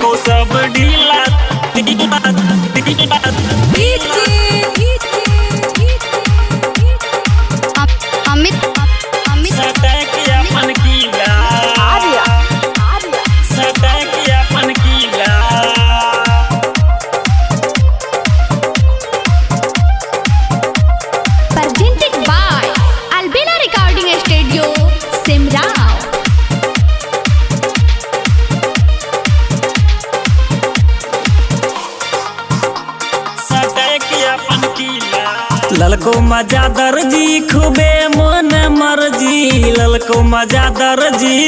कैलको सब ढीला ढीला ढीला। अमित अमित सटा के अपन कीला। आर्या आर्या सटा के अपन कीला। Presented by Albela Recording Studio, Simrao. ललको मजा दर्जी खूबे मन मर्जी। ललको मजा दर्जी,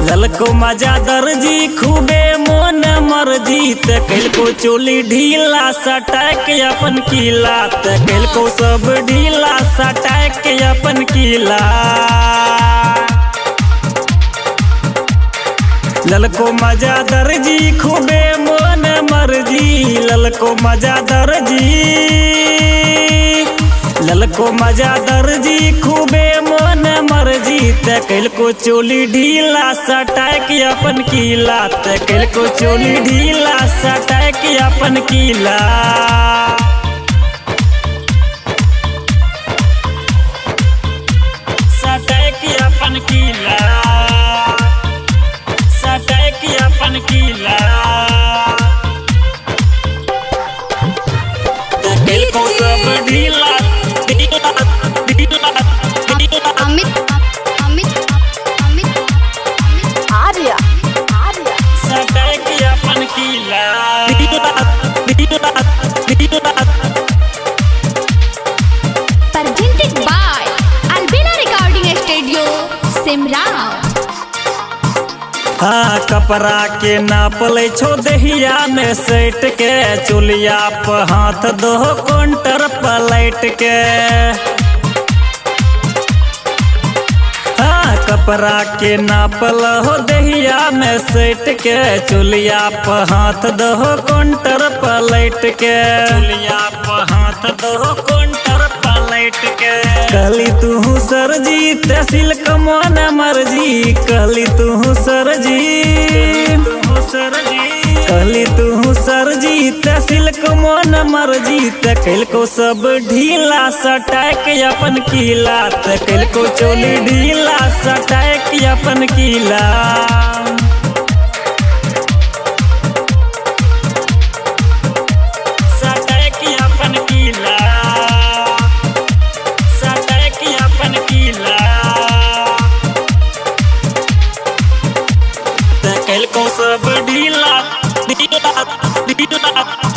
ललको मजा दर्जी खूबे मन मर्जी। त कैलको चोली ढीला सटा के अपन कीला। त कैलको सब ढीला सटा के अपन कीला। ललको मजा दर्जी खूबे मन मर्जी। ललको मजा दर्जी, ललको मजा दर्जी खूबे मन मर्जी। त कैलको चोली ढीला सटा के अपन कीला। त कैलको चोली ढीला सटा के अपन कीला। सटा के अपन कीला। सटा के अपन कीला। त कैलको सब ढीला ढीला ढीला ढीला। अमित अमित अमित अमित आर्या आर्या सटा के अपन कीला ढीला ढीला ढीला। Presented by Albela Recording Studio, Simrao. हाँ कपड़ा के नाप लै छो दहिया में सैट के। चुलिया पर हाथ दो काउंटर पलट के। हाँ कपड़ा के नाप लहो दहिया में सैट के। चुलिया पर हाथ दो काउंटर पलट के। चुलिया पर हाथ दो काउंटर पलट के। कहली तू सरजी तहसील कमान मर्जी। कहली तू सरजी, कहली तू सरजी तहसील कमान मर्जी। त कैलको सब ढीला सटा के अपन कीला। त कैलको चोली ढीला सटा के अपन कीला। सटा के अपन कीला। सटा के अपन कीला। त कैलको सब ढीला ढीला ढीला।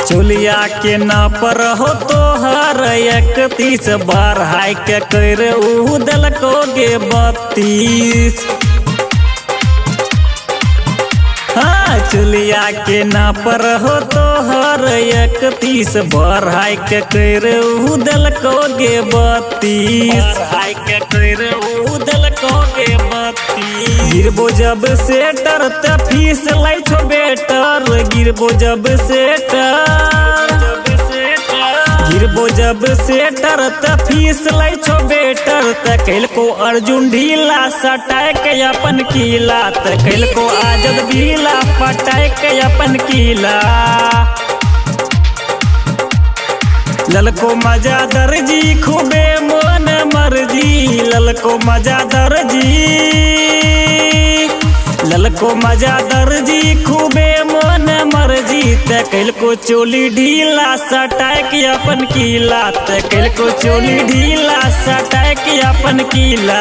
चुलिया के नाप रहो तोहर 31 बार हाय के कर ऊ दलको गे 32। हाँ चुलिया के नाप रहो तोहर 31 बार हाय के कर ऊ दलको गे 32। हाय के कर ऊ दलको गे 32। गिरबो जब सेटर त फीस लै छो बेटर। गिरबो जब सेटर, गिरबो जब सेटर त फीस लै छो बेटर। त कैलको अर्जुन ढीला सटा के अपन कीला। त कैलको आजद ढीला पटा के अपन कीला। ललको मजा दर्जी खूबे मन मर्जी। ललको मजा दर्जी, ललको मजा दर्जी खूबे मन मर्जी। त कैलको चोली ढीला सटा के अपन कीला। त कैलको चोली ढीला सटा के अपन कीला।